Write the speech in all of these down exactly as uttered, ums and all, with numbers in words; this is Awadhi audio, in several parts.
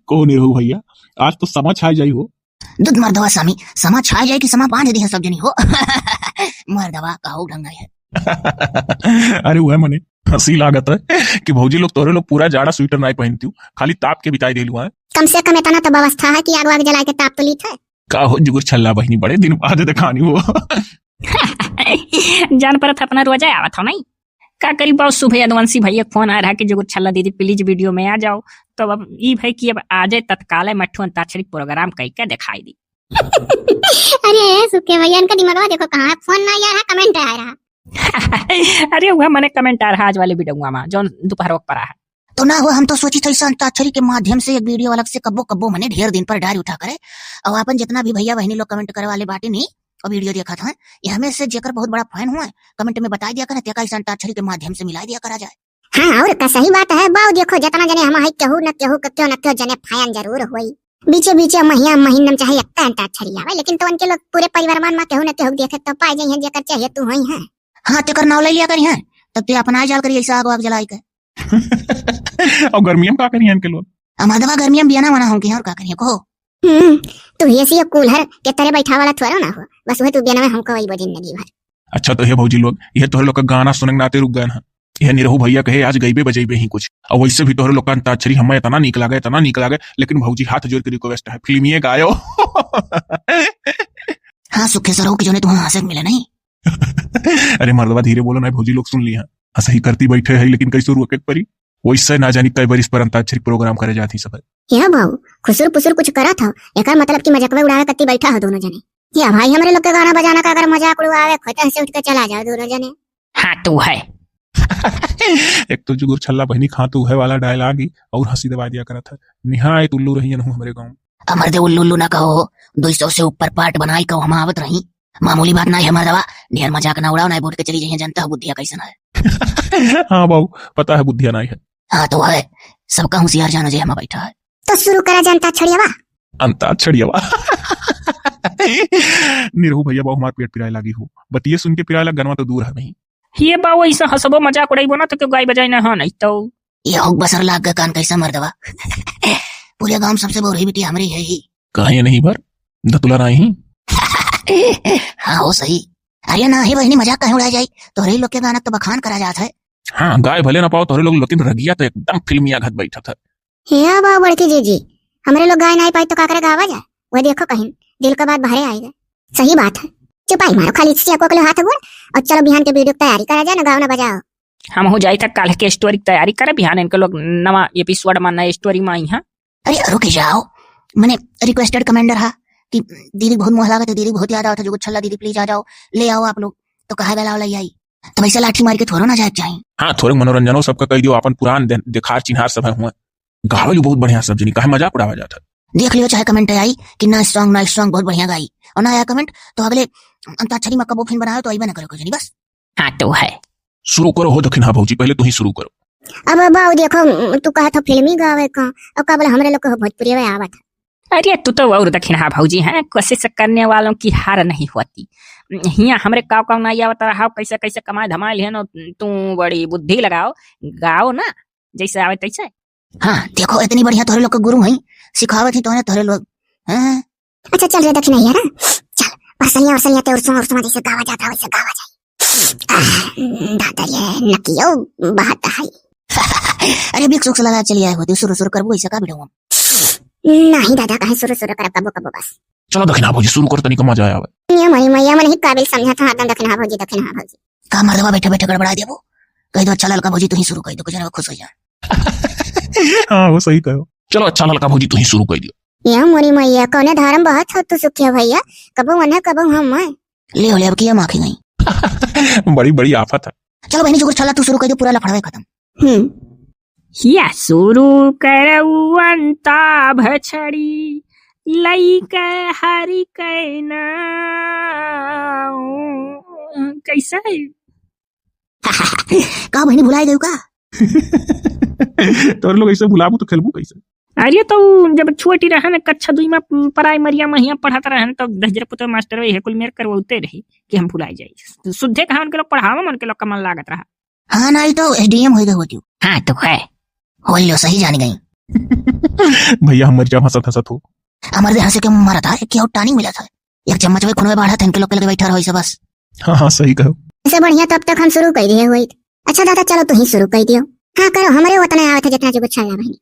कौन है हो भैया, आज तो समा छाय जाई हो। दुध मर्दवा सामी, समा छाय जाई कि समा बांध दी है सब जनी हो। मर्दवा कहू ढंग है। अरे वह मने हंसी लागत है कि भौजी लोग तोरे लोग पूरा जाड़ा स्वेटर नाई पहनती हो, खाली ताप के बिताई देलू है। कम से कम इतना तो व्यवस्था है कि आग वाग जला के ताप तो लीत है। का हो जुगुर छल्ला बहिनी, बड़े दिन बाद देखानी हो। जान परत अपना रोजा आवत हो नहीं। का करी, बहुत शुभ यदुवंशी भैया के फोन आ रहा कि जुगुर छल्ला दीदी please video में आ जाओ। तो अब ई भाई कि अब आ जाए तत्काल मट्ठू अंताक्षरी program कई के दिखाई दी। अरे सुखे भैया, इनका दिमागवा देखो कहाँ है, फोन ना आया है, comment आ रहा। अरे वह मने comment आ रहा आज वाले video में, जौन दोपहर वक्त पर आ है। तो ना हो, हम तो सोची था इस अंताक्षरी के माध्यम से एक video अलग से कब्बो कब्बो मने ढेर दिन पर डारी उठा करे, और अपन जितना भी भैया बहनी लोग comment करे वाले बाटे नहीं और video देखत हैं, ये हमें से जेकर बहुत बड़ा fan हुआ है, comment में बताई दिया करे, तेका इस अंताक्षरी के माध्यम से मिलाई दिया करा जाए। हाँ, और का सही बात है बाऊ, देखो जितना जने हम है, केहू न केहू के क्यों न क्यों जने fan जरूर होई। बीचे बीचे महीना महीना में चाहे एक अंताक्षरी आवे, लेकिन तो उनके लोग पूरे परिवार मान में केहू न केहू देखे तो पाए जाइए, जेकर चाहे तू होई है। हाँ, तेकर नाव ले लिया करी है, तब ते अपना जाल करी ऐसा आग वाग जलाई के। और गर्मियों में का करिए इनके लोग? मर्दवा गर्मियों में बियाना वाना होंगे और का करिए कहो। हम्म, तू AC या cooler के तरे बैठा वाला थोड़ा ना हो, बस वह तू बियाना में हमको वही जिंदगी भर। अच्छा तो हे भौजी लोग, ये तोहरे लोग का गाना सुने के नाते रुक गए ना। ये निरहू भैया कहे आज गईबे बजैबे ही कुछ। और वैसे भी तोहरे लोग का अंताक्षरी हमें इतना नीक लागे, इतना नीक लागे, लेकिन भौजी हाथ जोड़ के request है, फिल्मिए गायो। हाँ सुखे सरहू की जोने तुम्हें हंसे के मिले नहीं। अरे मर्दवा धीरे बोलो ना, भौजी लोग सुन ली हैं। हंसही करती बैठे है, लेकिन कैसे रुके के परी? वैसे ना जानी कई बार इस पर अंताक्षरी program करे जाती सब। हे बाऊ, खुसुर पुसुर कुछ करा था, एकर मतलब कि मजाकवा उड़ावे कत्ती बैठा हो दोनों जने। या भाई, हमरे लोग के गाना बजाना का अगर मजाक उड़ावे, खोते से उठ के चला जाओ दोनों जने। हाँ, तू है। एक तो जुगुर छल्ला बहिनी खा तू है वाला dialogue ही और हंसी दबा दिया करत है। निहायत उल्लू रही हूँ हमरे गाँव। अमर दे उल्लू उल्लू ना कहो, दो सौ से ऊपर part बनाई कहो हम आवत रही। मामूली बात ना है मर्दवा, ढेर मजाक ना उड़ाओ, ना बोट के चली जाइए, जनता हो बुद्धिया कैसन है। हाँ बाबू, पता है बुद्धिया ना है। हाँ तो है, सबका होशियार जानो जे हम बैठा है। तो शुरू करा जा अंताक्षरियावा। अंताक्षरियावा। निरहू भैया बाबू हमार पेट पिराए लागी हो, बतिये सुन के पिराए लाग, गनवा तो दूर है नहीं। ये बाबू ऐसा हंसबो मजाक उड़ाइबो ना तो क्यों गाय बजाई ना, हाँ नहीं तो। ये होक बसर लाग गए कान कैसा मर्दवा। पूरे गांव सबसे बोरही बिटिया हमरी है ही। काहे नहीं भर? दतुला नाई ही। हाँ हो सही। अरे ना ही बहिनी मजाक काहे उड़ाए जाई? तोहरे लोग के गाना तो बखान करा जात है। हाँ, गाय भले ना पाओ तोहरे लोग, लेकिन रगिया तो एकदम फिल्मिया घत बैठा था। हे बा बड़की जीजी, हमरे लोग गाय नाई पाई तो का करे गावा जाए? वह देखो कहीं दिल का बात बाहरे आएगा। सही बात है। चुपाई मारो, खाली चिया कोकले हाथ गोड़ और चलो बिहान के video की तैयारी करा जाए ना, गाओ ना बजाओ। हम हो जाई था काल के story की तैयारी करे, बिहान इनके लोग नवा episode में नए story में आई हैं। अरे रुक जाओ, मने requested commander हा कि दीदी बहुत मोह लागत है, दीदी बहुत याद आवत है, जुगुर छल्ला दीदी please आ जाओ, ले आओ आप लोग। तो कहा गला वाला आई, तो वैसे लाठी मार के थोड़ो ना जाए चाही। हाँ, थोड़े मनोरंजनो सबका कह दियो, अपन पुरान दे-, देखार चिन्हार सब है हुआ। गावे भी बहुत बढ़िया सब जनी, काहे मजाक उड़ावा जाता। देख लियो चाहे comment आई कि nice song, nice song, बहुत बढ़िया गाई, और ना आया comment तो अगले अंताक्षरी में कबो फिन बनाओ तो अइबे ना करो जनी बस। हाँ तो है। शुरू करो हो दखिनहा भौजी, पहले तू ही शुरू करो। अब बाऊ देखो, तू कहा था फिल्मी गावे का, अब का बोले हमरे लोग को भोजपुरी में आवत है। अरे तू तो और दखिनहा भौजी है, कोशिश करने वालों की हार नहीं होती। हिया हमरे काव काव ना आवत रहा, कैसे कैसे कमाए धमाए लिहन, तू बड़ी बुद्धि लगाओ, गाओ ना जैसे आवे तैसे। हाँ देखो इतनी बढ़िया तोहरे लोग के गुरु हैं, सिखावत ही तोहरे तोहरे लोग। हाँ। अच्छा चल रे दखिनहा यार, चल परसनिया वरसनिया ते उर्समा उर्समा जैसे गावा जाता वैसे गावा जाए। आह, दादा रे नकियो बात है। अरे बिक सुख लगा चली आए होती, सुरु सुरु करबो ऐसा का video हम। नहीं दादा, काहे सुरु सुरु करब कबो कबो बस। चलो दखिनहा भौजी शुरू कर, तनिक मजा आवे। ये मरी मैया मन ही काबिल समझा था हरदम दखिनहा भौजी, दखिनहा भौजी। का मर्दवा बैठे बैठे गड़बड़ा देबो, कह दो अच्छा ललका भौजी तू ही शुरू कर दो, कुछ ना खुश हो जा। हाँ वो सही कहो। चलो अच्छा ललका भौजी तू ही शुरू कर दियो। ये मोरी मैया कौने धारम बहत हो तू सुखिया भैया, कबो मन है कबो हम है। ले हो ले अब किया माखी गई। बड़ी बड़ी आफत है। चलो बहनी जुगुर छल्ला तू शुरू कर दो, पूरा लफड़वा खत्म। हम्म। या शुरू करऊ अंताक्षरी लइके हरि के नाम। कैसे? का बहनी भुलाए गयू का? तोर लोग ऐसे भुलाबू तो खेलबू कैसे? अरे तो जब छोटी रहन कक्षा दुई में प्राइमरिया में हियाँ पढ़त रहन तो दहिजरा पुतवा मास्टर वही कुल मेर करवते रही कि हम भुलाए जाई। शुद्धे कहा उनके लोग पढ़ावा में उनके लोग का मन लागत रहा। हाँ ना, ई तो SDM होई गए होती। हाँ तो है। होई लो, सही जान गई। भइया, हम मर जाब हँसत हँसत हो। हमार दे हँसे के मारत है, कि और टानिंग मिलत है। एक चम्मच में खून में बाढ़त है, इनके लोग के लगे बैठा रहो ऐसे बस। हाँ, हाँ, सही कहो। ऐसे बढ़िया, तब तक हम शुरू कर दिए हुए। अच्छा दादा, चलो तू ही शुरू कर दियो। हाँ, करो, हमरे उतने आवत है जितना जो गुच्छा आवा है।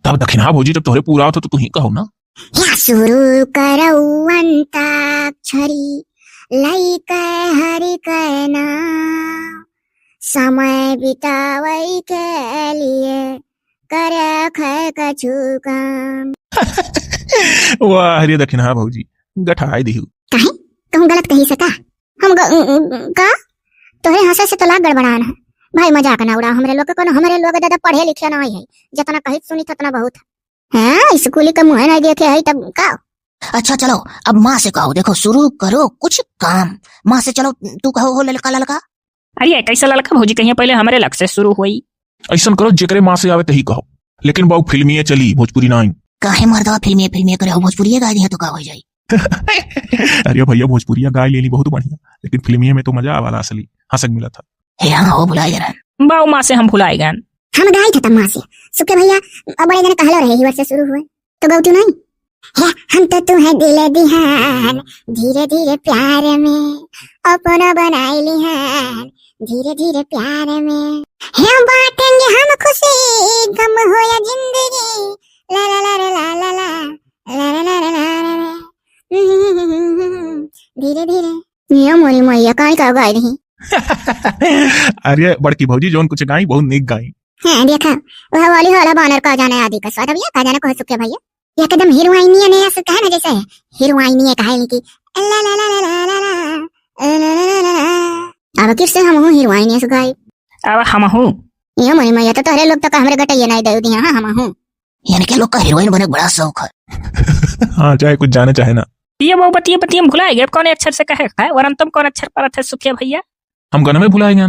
तब दखिनहा भौजी, जब तोहरे पूरा आवत हो तो तू ही कहो ना। या शुरू करो अंताक्षरी, लइके हरि के नाम, समय बितावै के लिए करे खै कछु काम। वाह रे दखिनहा भौजी, गठाई दिहू। काहे? कहूँ गलत कही से का? हम ग-, का? तोहरे हँसे से तो लाग गड़बड़ान है। भाई मजाक ना उड़ाओ हमरे लोग के, कोनो हमरे लोग दादा पढ़े लिखे ना है, जितना कही सुनी उतना बहुत है। हाँ, स्कूली के मुँह नहीं देखे है तब का? अच्छा चलो, अब माँ से कहो, देखो शुरू करो कुछ काम। माँ से चलो, तू कहो हो ललका ललका। अरे कैसा ललका भौजी, कहिया पहले हमरे लग से शुरू हुई। ऐसन करो, जेकरे माँ से आवे तही कहो, लेकिन बाऊ फिल्मिये चली, भोजपुरी नाई। काहे मर्दवा फिल्मिये फिल्मिये करे हो, भोजपुरिये गाय दिया तो का हो जाई? अरे भइया, भोजपुरिया गाय लेली बहुत बढ़िया, लेकिन फिल्मिये में तो मजा आवाला असली, हँसक मिला था। हे हाँ हो, भुलाए गए। बाऊ माँ से हम भुलाए गए। हम गाई था तब माँ से। सुखे भइया, अब बड़े जने कहलो रहे, हिवर से शुरू हुए। तो गौतू नहीं? हे, हम तो तू है दिल दिहान, धीरे धीरे प्यार में अपना बनाई लिहान, धीरे धीरे प्यार में। हे बांटेंगे हम खुशी, गम हो या जिंदगी, ला ला ला ला ला ला ला। धीरे धीरे। ये मोरी मैया, काई का गाय रही? अरे बड़की भौजी, जौन कुछ गाई, बहुत नीक गाई। हाँ, देखा, वह वाली होला बानर का जाने आदि का स्वाद, अब ये का जाने कहो सुखे भइया, एकदम हीरोइनिये ने ऐसे कहे ना, जैसे हीरोइनिये कहे कि ला ला ला ला ला ला ला, ला ला ला ला ला। अब किससे हम हूँ हीरोइनिये से गाई? अब हम हूँ। ये मोरी मैया, तो तोहरे लोग तो का हमरे गटैया नहीं दे दिया, हाँ, हम हूँ। यानी कि लोग का हीरोइन बने के बड़ा शौक है। हाँ, चाहे कुछ जाने चाहे ना। ये वो बतिये बतिये हम भुलाए गए, कौन अक्षर से कहे है, वरन तुम कौन अक्षर पर थे सुखिया भइया? हम गन में भुलाए गए।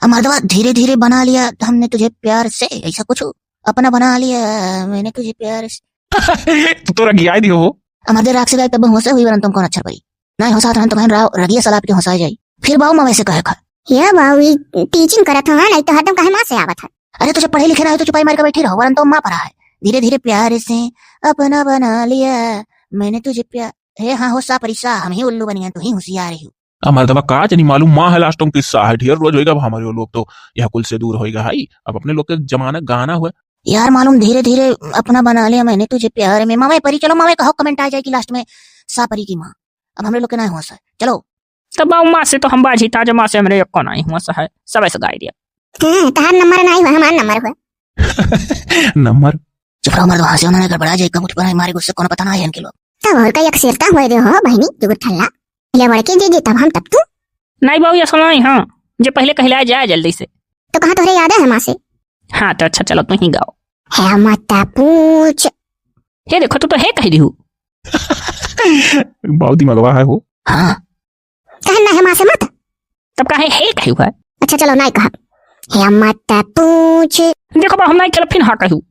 आ मर्दवा धीरे धीरे बना लिया हमने तुझे प्यार से, ऐसा कुछ अपना बना लिया मैंने तुझे प्यार से। तू तो रगियाई दियो हो। आ मर्दे राग से गाई तब होसे हुई, वरन तुम कौन अक्षर परी। नहीं होसा रहन तो कहन राव रगिया सलाब के होसा जाई। फिर बाऊ माँ वैसे कहे खा। ये बाऊ ई टीचिंग करत हो, हाँ, नहीं तो हरदम कहे माँ से आवत है। अरे तो जब पढ़े लिखे ना हो तो चुपाई मार के बैठी रहो, वरन तो माँ परा है। धीरे धीरे प्यार से अपना बना लिया मैंने तुझे प्यार। हे हाँ, होसा परी सा, हम ही उल्लू बनिया, तू ही होशियार हो। अब मर्दवा का जनी मालूम, माँ है लास्ट में किस्सा है, ढेर रोज होएगा अब हमारे लोग तो यह कुल से दूर होएगा है। अब अपने लोग के जमाना गाना हुआ। यार मालूम धीरे धीरे अपना बना लिया मैंने तुझे प्यार में। मामा परी, चलो मामा कहो, कमेंट आ जाएगी लास्ट में, सा परी की माँ। अब हमरे लोग के ना हुआ सा, चलो। तब बाऊ माँ से तो हम बाजी ताजा माँ से हमरे को नहीं हुआ सा है, सब ऐसे गाय दिया। हाँ, तहार नंबर नहीं हुआ, हमार नंबर हुआ। नंबर? चुप रहो मर्द, वहाँ से उन्होंने गड़बड़ा जाए, कब उठ पर हमारे गुस्से कौन पता ना है इनके लोग। तब और का एक सिरता हुए दे हो बहनी, जुगुर ठल्ला। ले बड़के जे जे तब हम तब तू। नहीं बाऊ, ये सुनाई हाँ, जे पहले कहला जाए जल्दी से। तो कहाँ तोहरे याद है माँ से? हाँ तो अच्छा चलो तू ही गाओ। है मत पूछ। हे देखो तू तो हे कह दिहू। बहुत दिमागवा है हो। हाँ। कहन ना है माँ से मत। तब काहे हे कहू है? अच्छा चलो ना कहा। हे मत पूछ। देखो बा हम ना चलो फिर हाँ कहू।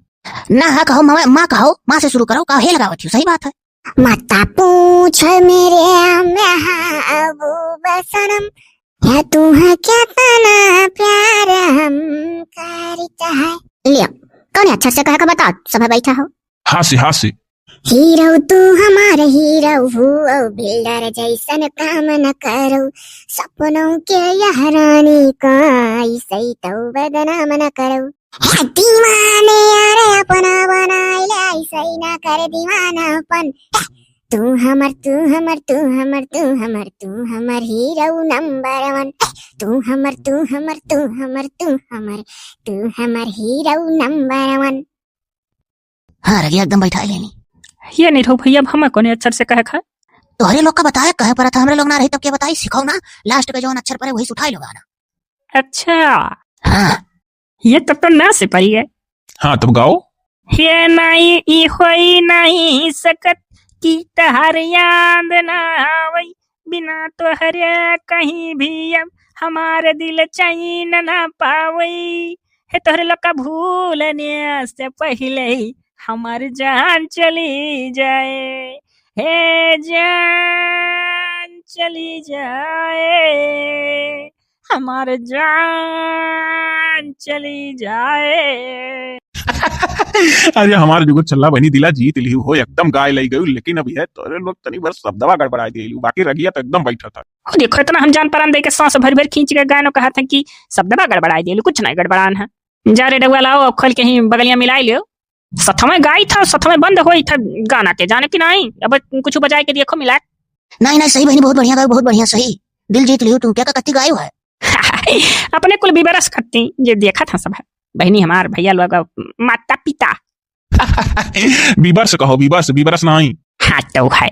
ना हाँ कहो माँ, माँ कहो, माँ से शुरू करो, कहो हे लगावत हो, सही बात है। मत पूछ मेरे महबूब सनम, या तू है क्या तना प्यार हम करता है। लिया, कौन अक्षर से कहे का बताओ, सब बैठा हो। हाँ से, हाँ से। हीरो तू हमार हीरो हो, बिल्डर जैसन काम न करो, सपनों के यह रानी का ऐसे तो बदनाम न करो। हे दीवाने यार अपना बनाइले, ऐसे ही ना कर दीवानापन। तू हमर, तू हमर, तू हमर, तू हमर, तू हमर हीरो नंबर वन। तू हमर, तू हमर, तू हमर, तू हमर, तू हमर हीरो नंबर वन। हाँ, रगिया एकदम बैठा लेनी। ये नहीं रहो भैया, अब हम कौन अक्षर से कहे खा? तोहरे लोग का बताए कहे पड़ा था, हमरे लोग ना रही तब के बताई, सिखाओ ना, लास्ट पे जौन अक्षर पड़े वही से उठाई लो गाना। अच्छा। हाँ। ये तब तो ना से पाई है। हाँ, तब गाओ। हे नाई, ई होई नहीं सकत कि तहर याद ना आवई, बिना तोहरे कहीं भी अब हमार दिल चैन ना पावई। हे तोहरे लोग का भूलने से पहले ही हमार जान चली जाए, हे जान चली जाए, हमार जान चली जाए। अरे हमार जुगुर छल्ला बहिनी दिला जीत लिहू हो, एकदम गाय लई गयू, लेकिन अब यह तोरे लोग तनी भर शब्दवा गड़बड़ाई देलू, बाकी रगिया तो एकदम बैठत है। हो देखो, इतना हम जान परान दे के सांस भर भर खींच के गानो कहा था कि शब्दवा गड़बड़ाई देलू, कुछ नहीं गड़बड़ान है। जा रे डगुआ लाओ, अब खोल के ही बगलिया मिलाई लियो। सथवे गाई था, सथवे बंद होई था गाना के, जाने कि नहीं? अब कुछ बजाए के देखो मिला। नहीं, नहीं, सही बहिनी, बहुत बढ़िया गायो, बहुत बढ़िया, सही। दिल जीत लियो तू, क्या का कत्ती गायो है? अपने कुल विवरस करती, जे देखा था सब है। बहिनी हमार, भैया लोग, माता पिता। विवरस कहो, विवरस, विवरस नहीं। हाँ तो है,